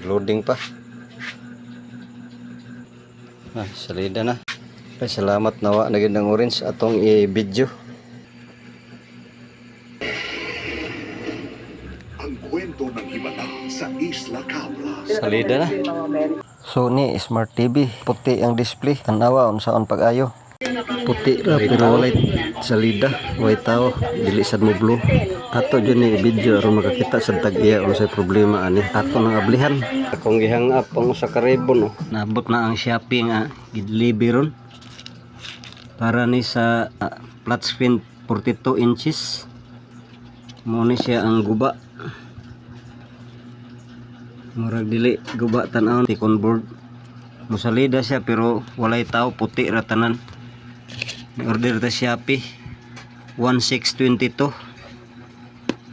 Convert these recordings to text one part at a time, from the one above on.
Loading pa. Ah, salida na. Ay, salamat, nawa na gyud ang orange atong i-video. Ang kwento ng himala sa Isla Cabras. Salida na. Sony Smart TV, puti ang display. Tanawa unsaon pag-ayo. Puti ra pero walay salida, walay tao, dili sad mo blue. Ato jud ni video aron makakita sad tag-iya unsay problema ani. Ato nang ablihan. Akong gihang up ang usa ka ribbon, oh. Naabot na ang Shopee nga gideliver ron. Para ni sa flat screen 42 inches. Mo ni siya ang guba. Murag dili guba tan-awon tikon board. Musalida siya pero walay tao, puti ra tanan. Ni order ta Shopee 1622.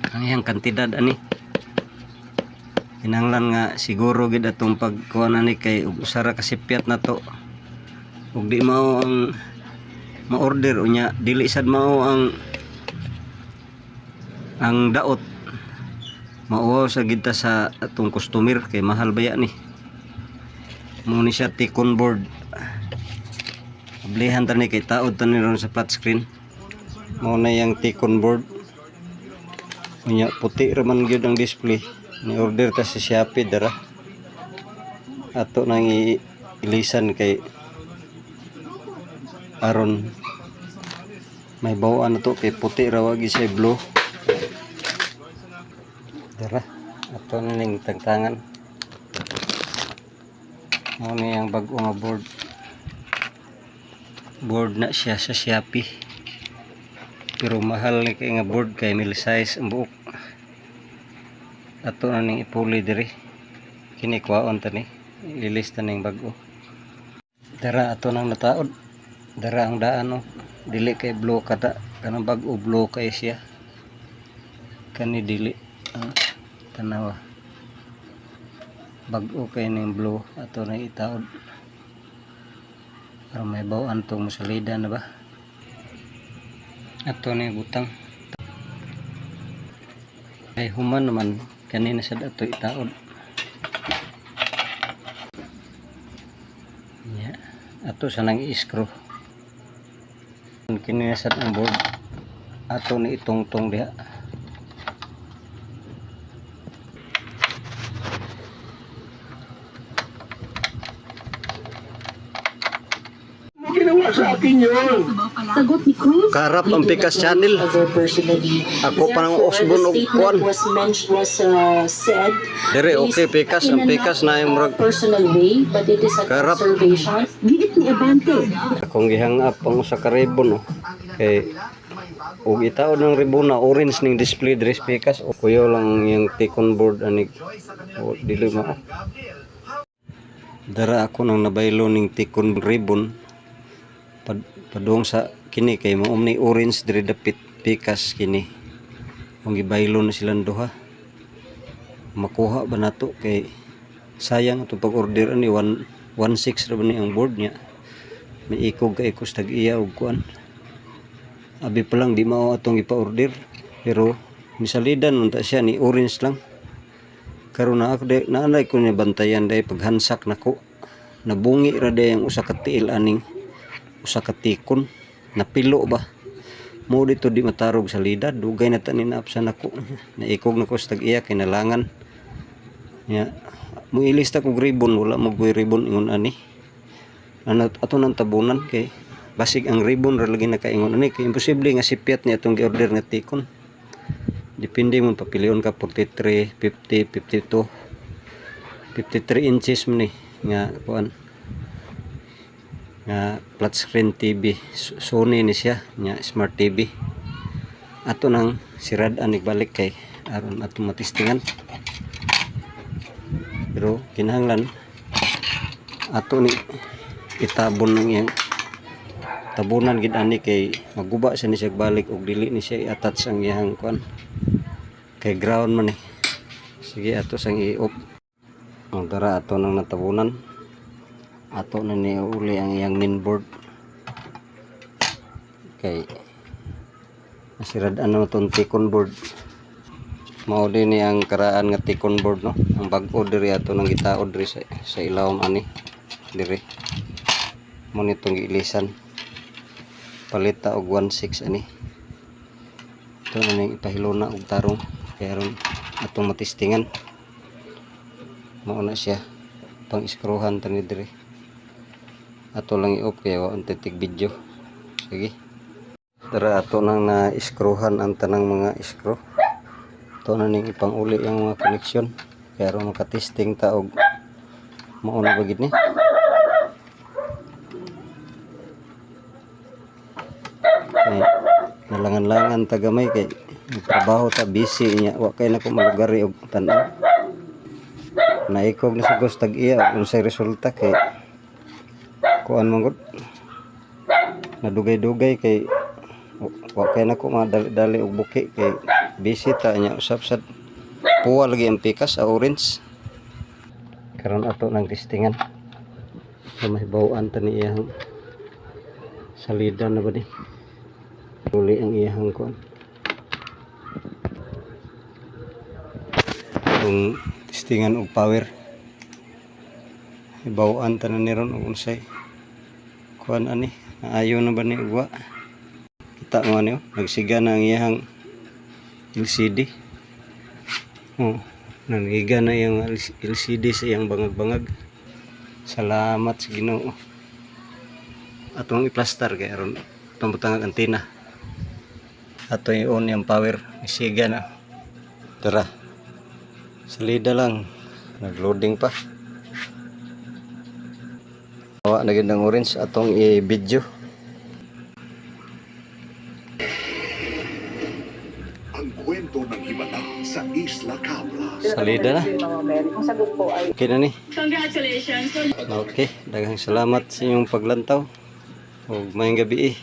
Ang iyang kantidad ani. Kinahanglan nga siguro gid atong pagkuha na ni kay og usa ra ka sipyat na to. Ug di mao ang ma-order unya dili sad mao ang daot, mauwaw sa gid ta sa atong customer kay mahal baya ni. Mo ni siya tikon board. Ablihan ta ni kay taod ta ni ron sa flat screen. Mo na yang tikon board. Unya puti ra man gyud ang display. Ni order ta sa Shopee dara. Ato nang ilisan kay aron may bawaan na to kay puti ra wa gyud siya blue. Dara ato na ning tangtangan. Mo ni ang bag-o nga board. Board na siya sa Shopee. Pero mahal ni kay nga board kay mil size ang buok. Ato na ning ipuli diri. Kini kuwaon ta ni. Lilis ta ning bag-o. Dara ato nang nataod. Dara ang daan, oh. Dili kay blue kada kanang bag-o, blue kay siya. Kani dili. Ah, tanawa. Bag-o kay ning blue, ato na itaod. Para may bawaan tong musalida na ba. Ato na butang. Ay human naman kanina sad ato itaod. Ya, ato sa nang i-screw. Kini na sad ang board. Ato ni itungtong diha. Ginawa sa akin yun. Sagot ni Cruz, Karap ang Pikas Channel. Cover personally. Ako pa nang Therefore, Osborne the og statement kuan. was mentioned, was said Dire okay pikas in ang a pikas na yung murag personal way, but it is an Karap. observation. Giit ni Abante. Akong gihang up ang usa ka ribbon, oh. Kay ug itaod ng ribbon na orange ning display diri sa pikas o kuyaw lang yung tikon board ani o dili ma. Dara ako nang nabaylo ning tikon ribbon padung sa kini kay mao ni orange diri dapit pikas kini. Kung gibaylo na silang duha. Makuha ba nato kay sayang ato pag-order ani 1 16 ra ba ni ang board niya. May ikog kay ikos tag iya og kuan. Abi pa lang di mao atong ipa-order pero misalidan man ta siya ni orange lang. Karon na ako di naanay ko niya bantayan day paghansak nako. Nabungi ra day ang usa ka tiil aning usa ka tikon. Napilo ba? Mo dito di matarog sa lida, dugay na ta ni naapsan nako. Naikog na ko sa tag-iya kay nalangan. Nya muilis ta kog ribbon, wala mo koy ribbon ingon ani. Ano ato nang tabunan kay basig ang ribbon ra lagi nakaingon ani kay imposible nga sipyat ni atong gi-order nga tikon. Depende mo papilion ka 43, 50, 52, 53 inches man ni nga kuan nga flat screen TV. Sony ni siya nga smart TV. Ato nang sirad anig balik kay aron ato matistingan. Pero kinahanglan ato ni itabon ng iyang tabunan gid ani kay maguba siya ni siya balik og dili ni siya i-attach ang iyang kuan kay ground man eh. Sige, ato sang i-off ang dara ato nang natabunan. Ato na ni uli ang iyang main board kay nasirad-an na itong tikon board. Mao din ni ang karaan nga T-con board, no. Ang bag-o diri ato nang gitaod diri sa ilawom ani. Diri. Mo nitong giilisan. Palit ta og 1.6 ani. Ito na ning ipahilona og tarong kay aron atong matistingan. Mao na siya pang iskruhan ta ni diri. Ato lang i-off kay wa ang titig video. Sige. Tara, ato nang na-iskruhan ang tanang mga iskro. Ito na ning ipang-uli ang mga koneksyon. Kaya aron makatesting ta og mao na ba gid ni. Kay nalangan-langan ta gamay kay trabaho ta, busy niya, wa kay nako malugari og tan-aw. Naikog na sa tag iya og unsay resulta kay kuan man gud, nadugay-dugay kay wa kay nako madali-dali og buki kay busy ta nya. Usab sad puwa lagi ang pikas sa orange. Karon ato nang testingan sa mahibaw-an ta ni iyang salida na ba ni uli ang iyang kuan kung testingan og power. Hibaw-an ta na ni ron og unsay kuan ani, naayo na ba ni ug wa. Kita mo ani, oh, nagsiga na ang iyang LCD. Oh, nangiga na iyang LCD sa iyang bangag-bangag. Salamat sa Ginoo. Atong i-plaster kay aron atong butangag antenna. Ato i-on yung power, siga na. Tara, salida lang, nagloading pa. Wa na gid ang orange. Atong i-video. Ang kwento ng himala sa Isla Cabras. Salida na. Mama Mary. Ang sagot po ay Okay na ni. Congratulations. Okay, daghang salamat sa inyong paglantaw. Ug maayong gabi eh.